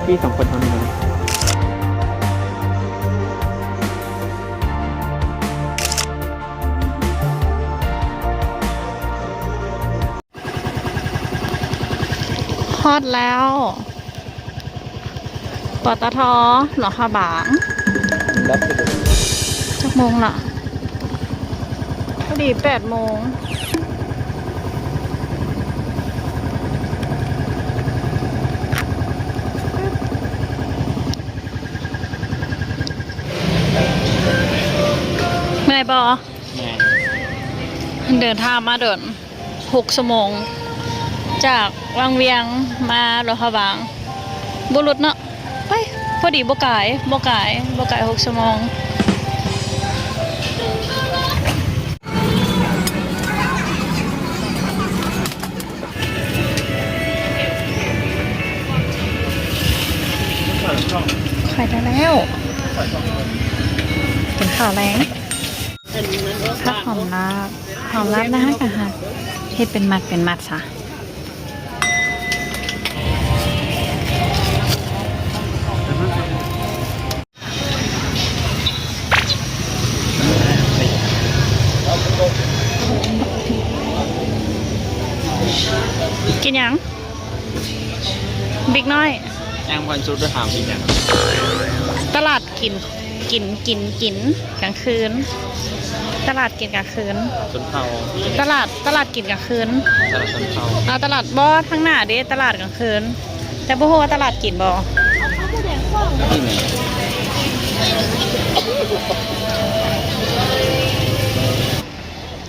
ມີສອງຄົນເທົ່ານັ້ນ. ຮອດແລ້ວ ປຕທ ຫຼວງພະບາງ. ຈັກໂມງລະ? ພໍດີແປດໂມງ. ເມື່ອຍບໍ່? ເມື່ອຍ. ເດີນທາງມາດົນ ຫົກຊົ່ວໂມງ ຈາກວັງວຽງມາຫຼວງພະບາງ ບໍ່ຫຼຸດເນາະ. ໄປ ພໍດີ ບໍ່ກາຍ ບໍ່ກາຍ ບໍ່ກາຍຫົກຊົ່ວໂມງ. ຂ້ອຍໄດ້ແລ້ວ ກິນເຂົ້າແລງ. ຜັກຫອມລາບ ຫອມລາບນະ ກະຫາເຮັດເປັນມັດເປັນມັດຊະ. ກິນຫຍັງ? ບິກນ້ອຍ ຍ່າງຜ່ານສຸດ ຖາມອີກຫຍັງ? ຕະຫຼາດກິນ ກິນ ກິນ ກິນກາງຄືນ ຕະຫຼາດກິນກາງຄືນ ຊົນເຜົ່າ ຕະຫຼາດ ຕະຫຼາດກິນກາງຄືນ ຕະຫຼາດຊົນເຜົ່າ ເອົາ ຕະຫຼາດ ບໍ່ ທາງໜ້າເດ້ ຕະຫຼາດກາງຄືນ ແຕ່ບໍ່ຮູ້ວ່າຕະຫຼາດກິນບໍ່.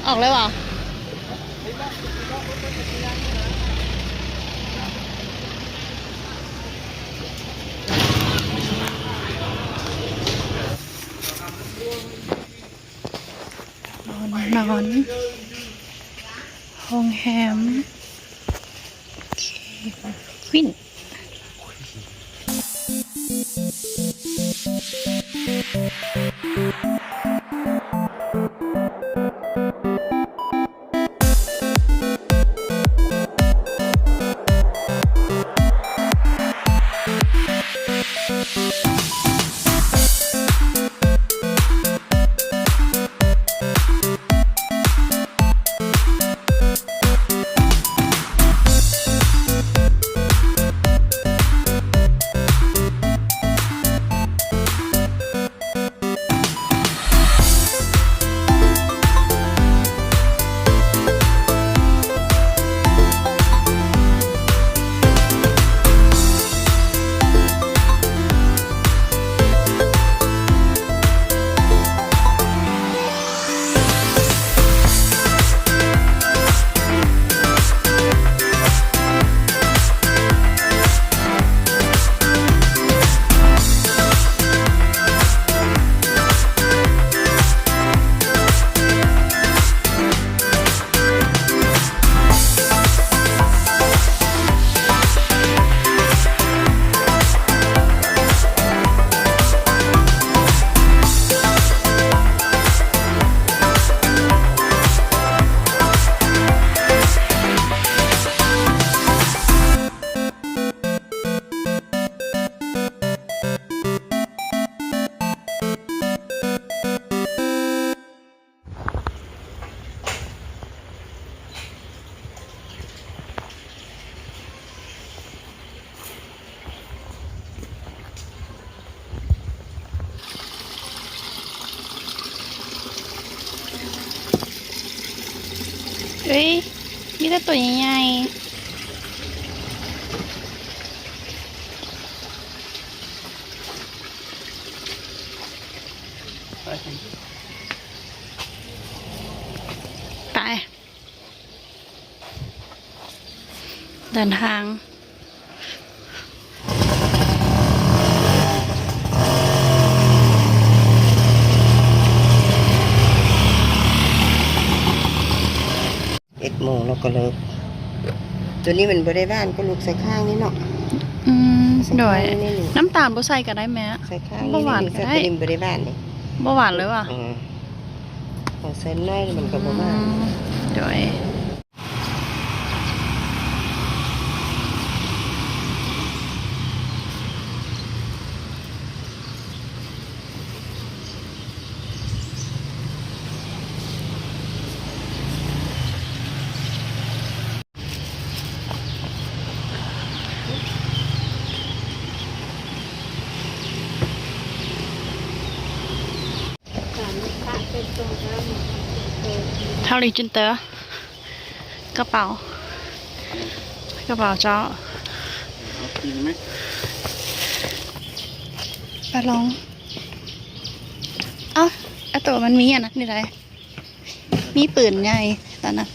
ອອກແລ້ວຫວາ? ນອນ ນອນ ໂຮງແຮມ ເຄ ຄວິນ.ເອີຍ ມີແຕ່ຕົວໃຫຍ່ໆ. ໄປ ເດີນທາງ. ເອັດໂມງແລ້ວກໍເລີກ. ຕົວນີ້ມັນບໍ່ໄດ້ຫວານ ກໍລູກໃສ່ຂ້າງນີ້ເນາະ. ອືມ ໃສ່ຂ້າງນີ້. ໂດຍ ນ້ຳຕານບໍ່ໃສ່ກໍໄດ້ແມ່. ໃສ່ຂ້າງນີ້ ບໍ່ຫວານກໍໄດ້. ໃສ່ຕົວນີ້ມັນບໍ່ໄດ້ຫວານເດ້. ບໍ່ຫວານເລີຍຫວາ? ເອີ ເອົາໃສ່ໜ້ອຍມັນກໍບໍ່ຫວານ. ອືມ ໂດຍ. ເທົ່ານີ້ຈິນເຕີ ກະເປົາ ກະເປົາເຈົ້າ ເອົາປີນໄໝ? ປະລອງ ເອົ້າ ອາໂຕມັນມີອັນນັ້ນນີ້ໃດ ມີປືນໃຫຍ່ຕອນນັ້ນ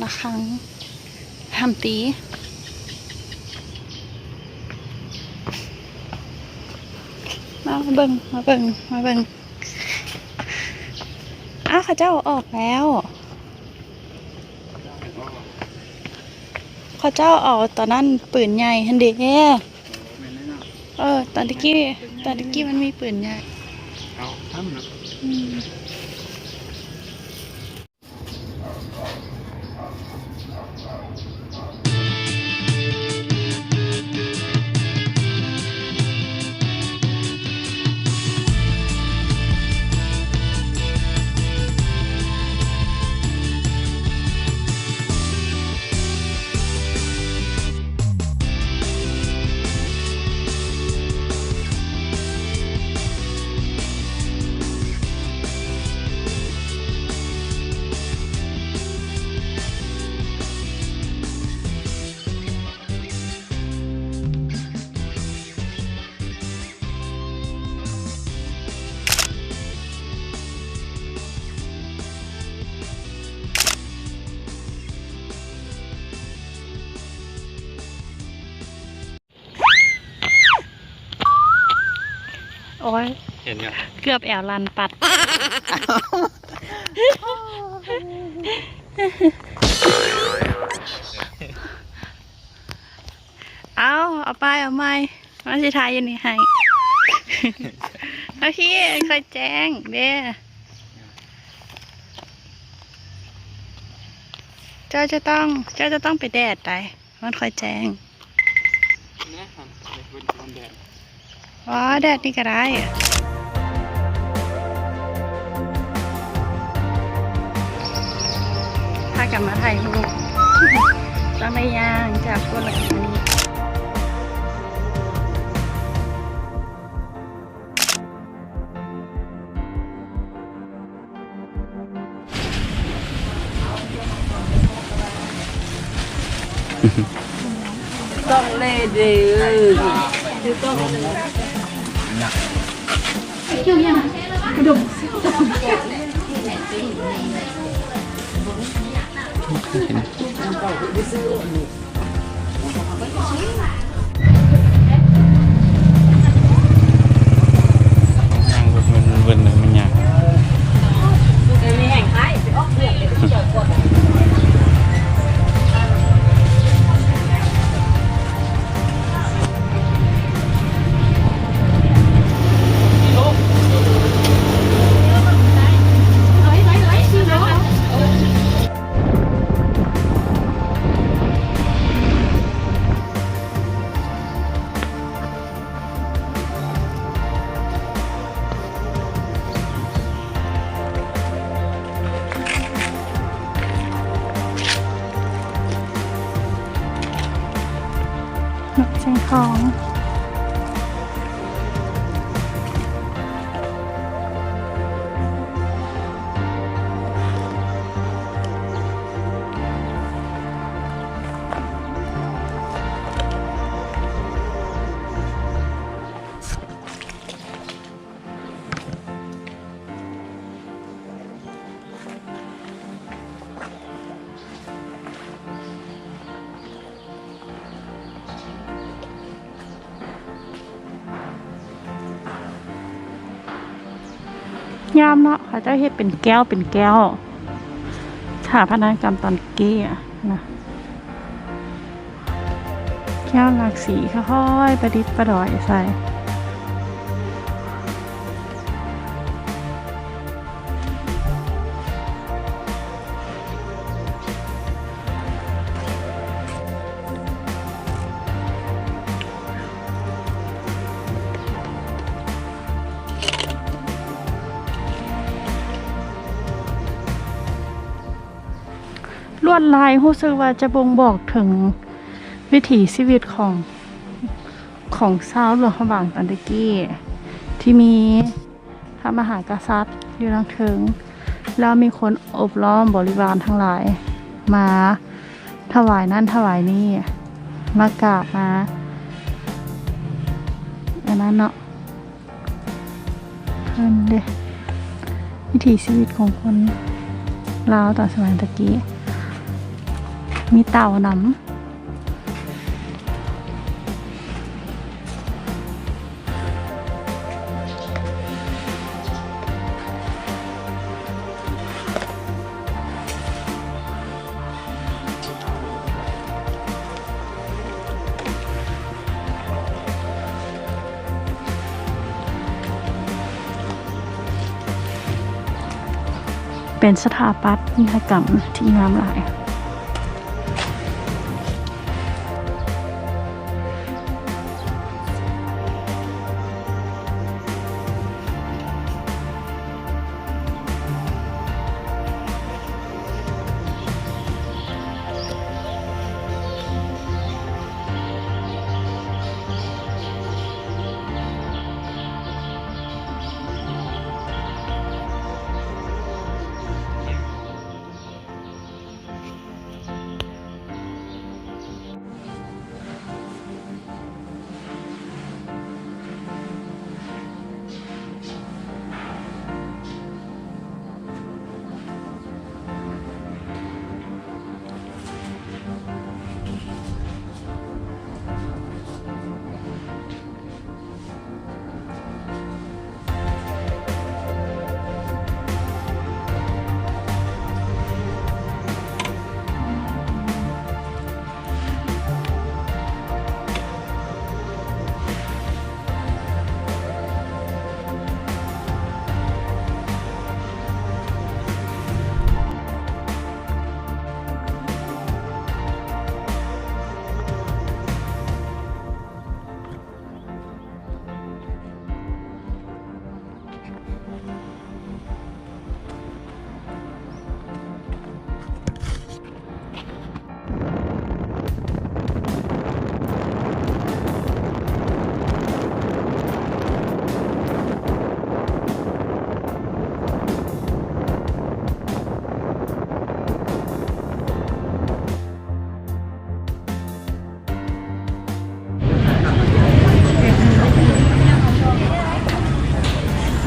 ລະຄັງ ຫ້າມຕີ ມາເບິ່ງ ມາເບິ່ງ ມາເບິ່ງ ອ້າວ ເຂົາເຈົ້າເອົາອອກແລ້ວ ເຂົາເຈົ້າເອົາຕອນນັ້ນປືນໃຫຍ່ຫັ້ນເດ້ ເອີ ຕອນຕະກີ້ ຕອນຕະກີ້ມັນມີປືນໃຫຍ່ ເອົາທຳເນາະ ອືມ. ໂອ້ຍ ເຫັນຢູ່ ເກືອບແອວລັ່ນປັດ ເອົາ ເອົາໄປ ເອົາໃໝ່ ມາຊິຖ່າຍຢູ່ນີ້ໃຫ້ ເອົາ ພີ່ ຄ່ອຍແຈ້ງເດ້ ເຈົ້າຈະຕ້ອງ ເຈົ້າຈະຕ້ອງໄປແດດໃດ໋ ມັນຄ່ອຍແຈ້ງ ແນ່ຫັ້ນ ເບິ່ງແດດ ອໍ ແດດນີ້ກະໄດ້ ພາກັນມາຖ່າຍຮູບ ຕ້ອງໄດ້ຍ່າງຈາກພຸ້ນລະກະມານີ້. ຕ້ອງເລເດ ຍ່າງເວີນໆ ມັນຍາກ ນກແຊງທອງ. ງາມເນາະ ເຂົາເຈົ້າເຮັດເປັນແກ້ວເປັນແກ້ວ ສະຖາປັດຕະຍະກຳຕອນເກ້ນະ ແກ້ວຫຼາກສີ ຄ່ອຍໆ ປະດິດປະດອຍໃສ່. ລວດລາຍຮູ້ສຶກວ່າຈະບົ່ງບອກເຖິງວິຖີຊີວິດຂອງ ຂອງຊາວຫຼວງພະບາງຕອນແຕ່ກີ້ ທີ່ມີພະມະຫາກະສັດ ຢູ່ທາງເທິງ ແລ້ວມີຄົນໂອບລ້ອມບໍລິວານທັງຫຼາຍ ມາຖວາຍນັ້ນຖວາຍນີ້ ມາກາບມາອັນນັ້ນເນາະ. ເພິ່ນເດ້ ວິຖີຊີວິດຂອງຄົນລາວຕອນສະໄໝຕະກີ້ ມີເຕົານຳ. ເປັນສະຖາປັດນິຍະກຳທີ່ງາມຫຼາຍ.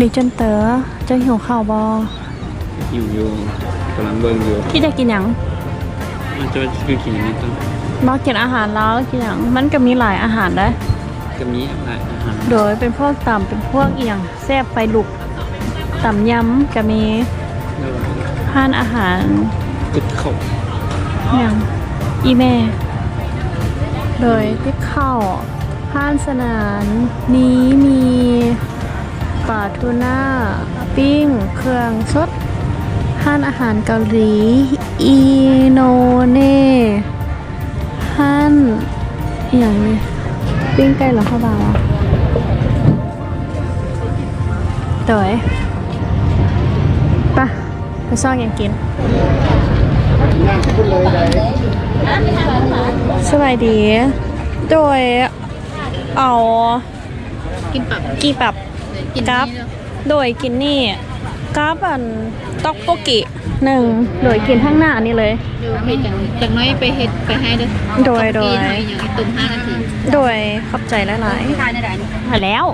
ດີຈັນເຕີ ເຈົ້າຫິວເຂົ້າບໍ່? ຫິວຢູ່ ກຳລັງເບິ່ງຢູ່. ຄິດຢາກກິນຫຍັງ? ມັນຈະຄືກິນຫຍັງນີ້ຕ້ອງ ບໍ່ກິນອາຫານລາວ ກິນຫຍັງ? ມັນກໍມີຫຼາຍອາຫານເດ້. ກໍມີຫຼາຍອາຫານ. ໂດຍ ເປັນພວກຕຳ ເປັນພວກອີ່ຫຍັງ ແຊບໄຟລຸກ ຕຳຢຳກະມີ ຮ້ານອາຫານ ຕິບເຂົ້າ ຫຍັງ ອີ່ແມ່ ໂດຍ ຕິບເຂົ້າ ຮ້ານສະໜານ ມີໝີ່ ປາທູນາ ປີ້ງ ເຄື່ອງສົດ ຮ້ານອາຫານເກົາຫຼີ ອີໂນເນ ຮ້ານອີ່ຫຍັງນີ້ ປີ້ງໄກ່ ແລ້ວເຂົາວ່າ ໂດຍ ໄປ ໄປຊອກຫຍັງກິນ. ສະບາຍດີ ໂດຍ ເອົາ ກິມບັບ ກິມບັບ ເອີ ກິນ ກັບ ນີ້ເດີ ໂດຍ ກິນນີ້ ກັບອັນ ຕັອກໂປກິໜຶ່ງ ໂດຍ ກິນທາງໜ້ານີ້ເລີຍ. ໂດຍ ຈັກ ຈັກໜ້ອຍໄປເຮັດໄປໃຫ້ເດີ. ໂດຍ ໂດຍ ຕົ້ມຫ້ານາທີ. ໂດຍ ຂອບໃຈຫຼາຍໆ. ແລ້ວ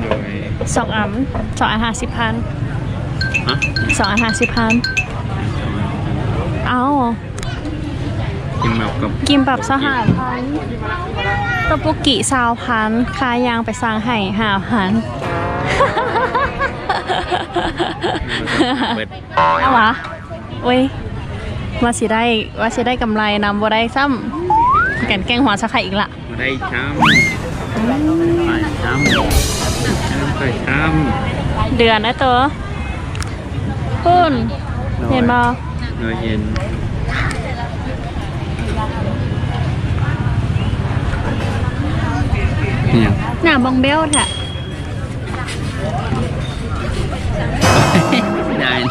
ໂດຍ ສອງອັນ ສອງອັນຫ້າສິບພັນ. ຮະ? ສອງອັນຫ້າສິບພັນ. ເອົາ ກິມບັບກັບ ກິມບັບຊາວຫ້າພັນ ຕັອກໂປກິຊາວພັນ ຄ່າຍ່າງໄປສັ່ງໃຫ້ຫ້າພັນ. ເບິດ ເອົາຫວາ? ໂອ້ຍ ວ່າຊິໄດ້ ວ່າຊິໄດ້ກຳໄລນຳ ບໍ່ໄດ້ຊ້ຳ ກັນແກ້ງຫົວຊະໄຂ່ອີກລະ. ບໍ່ໄດ້ຊ້ຳ ໄດ້ຊ້ຳ ໄດ້ຊ້ຳ. ເດືອນນະໂຕ ພຸ້ນ ໂດຍ ເຫັນບໍ່? ໂດຍ ເຫັນ. ອີ່ຫຍັງ? ໜ້າບອງແບ້ວແທ້. ຕາຍ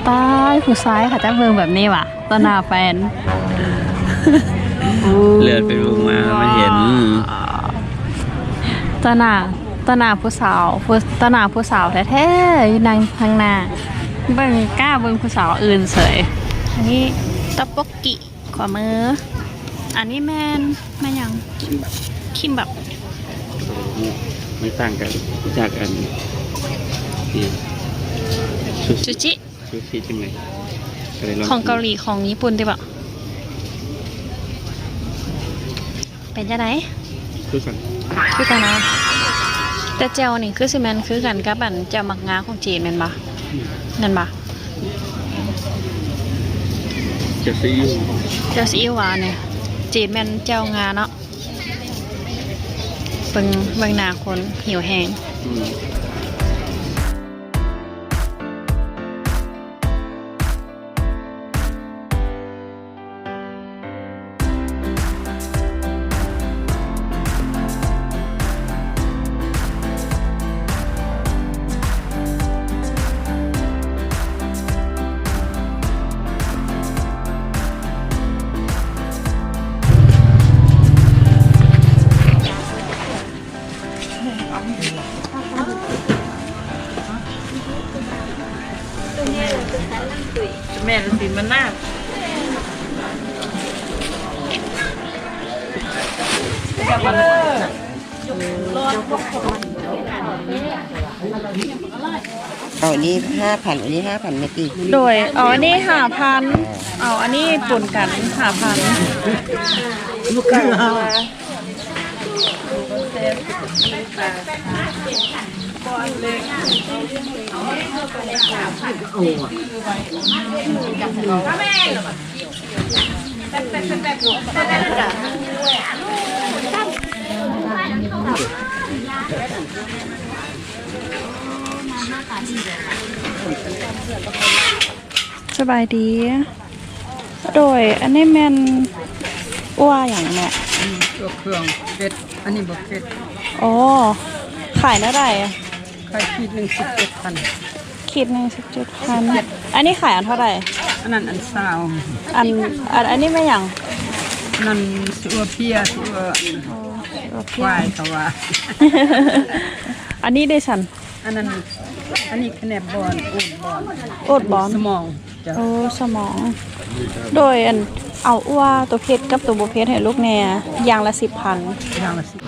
ຕາຍ ຜູ້ຊາຍເຂົາຈະເບິ່ງແບບນີ້ຫວາ ຕໍ່ໜ້າແຟນ. ເລືອດໄປເບິ່ງມາ ມັນເຫັນ ຕໍ່ໜ້າ ຕໍ່ໜ້າຜູ້ສາວ ຜູ້ ຕໍ່ໜ້າຜູ້ສາວແທ້ໆ ຢູ່ນັ່ງທາງໜ້າ ເບິ່ງກ້າເບິ່ງຜູ້ສາວອື່ນເສີຍ. ອັນນີ້ຕະປົກກິ ຂວາມື. ອັນນີ້ແມ່ນ ແມ່ນຫຍັງ? ຄິມບັບ ຄິມບັບ. ມັນຕ່າງກັນຈາກອັນ ນີ້ ຊູຊິ ຊູຊິ ຊູຊິຈັ່ງໃດ? ຂອງເກົາຫຼີ ຂອງຍີ່ປຸ່ນຕິບໍ? ເປັນຈັ່ງໃດ? ຄືກັນ ຄືກັນເນາະ. ແຕ່ແຈ່ວນີ້ຄືຊິແມ່ນຄືກັນກັບອັນແຈ່ວໝາກງາຂອງຈີນແມ່ນບໍ່? ອືມ ແມ່ນບໍ່? ແຈ່ວຊີອິ້ວ ແຈ່ວຊີອິ້ວຫວານນີ້ ຈີນແມ່ນແຈ່ວງາເນາະ. ເບິ່ງ ເບິ່ງໜ້າຄົນຫິວແຮງ. ອືມ. ແມ່ນສິນມານາດ. ເອົາອັນນີ້ຫ້າພັນ ອັນນີ້ຫ້າພັນແມ່ຕິ. ໂດຍ ເອົາອັນນີ້ຫ້າພັນ ເອົາອັນນີ້ປົນກັນຫ້າພັນ. ສະບາຍດີ. ໂດຍ ອັນນີ້ແມ່ນອົ່ວຫຍັງແມ່? ອັນນີ້ຕົວເຄື່ອງເຜັດ ອັນນີ້ບໍ່ເຜັດ. ອໍ ຂາຍແນວໃດ? ຂາຍຂີດໜຶ່ງສິບເຈັດພັນ. ຂີດໜຶ່ງສິບເຈັດພັນ. ອັນນີ້ຂາຍອັນເທົ່າໃດ? ອັນນັ້ນອັນຊາວ. ອັນ ອັນ ອັນນີ້ແມ່ນຫຍັງ? ນັ້ນຊິອັ່ວເພຍ ຊິອັ່ວ ອໍ ຊິອັ່ວເພຍ ຄວາຍເຂົາວ່າ. ອັນນີ້ເດຊັ້ນ? ອັນນັ້ນ ອັນນີ້ຂະແໜບບອນ ໂອດບອນ ໂອດບອນ ສະໝອງ. ໂອ້ ສະໝອງ. ໂດຍ ອັນ ເອົາອົ່ວຕົວເຜັດກັບຕົວບໍ່ເຜັດໃຫ້ລູກແດ່ ຢ່າງລະສິບພັນ. ຢ່າງລະສິບ.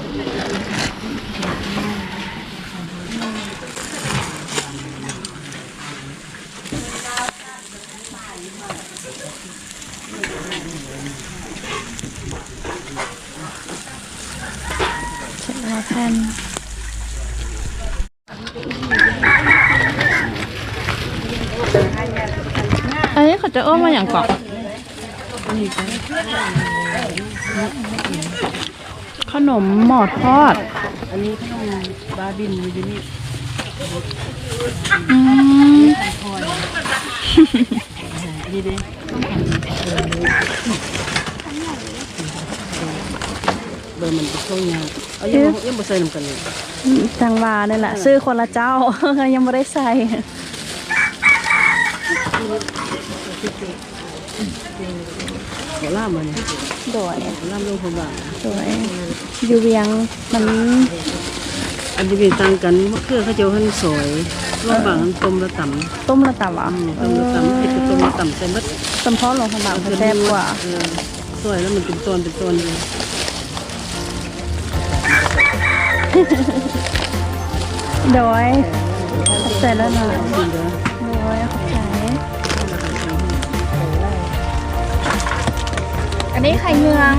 ເຈັດຮ້ອຍພັນ. ອັນນີ້ເຂົາຈະເອີ້ນວ່າຫຍັງເກາະ? ຂະໜົມໝໍທອດ. ອັນນີ້ຂະໜົມບ້າບິນຢູ່ນີ້. ອືມ ນີ້ເດ້. ເບິ່ງມັນເປັນຂອງຍາກ ເອົາ ຍັງບໍ່ ຍັງບໍ່ໃສ່ນຳກັນເລີຍ. ຈັ່ງວ່ານັ້ນລະ ເອີ ຊື້ຄົນລະເຈົ້າ ຍັງບໍ່ໄດ້ໃສ່. ເຂົ້າຫຼາມອັນນີ້. ໂດຍ ເຂົ້າຫຼາມຫຼວງພະບາງ. ໂດຍ ຢູ່ວຽງມັນ ອັນຢູ່ວຽງຕ່າງກັນ ມະເຂືອເຂົາເຈົ້າຫັ້ນຊອຍ ຫຼວງພະບາງຫັ້ນຕົ້ມແລ້ວຕຳ. ຕົ້ມແລ້ວຕຳຫວາ? ອືມ ຕົ້ມແລ້ວຕຳ ເຮັດແຕ່ຕົ້ມແລ້ວຕຳໃສ່ໝົດ. ສຳເພາະຫຼວງພະບາງແຊບກວ່າ. ເອີ ຊອຍແລ້ວມັນເປັນຕອນເປັນຕອນຢູ່. ໂດຍ ຂອບໃຈຫຼາຍໆ. ໂດຍ ຂອບໃຈ. ອັນນີ້ໄຂ່ເຫງືອງ.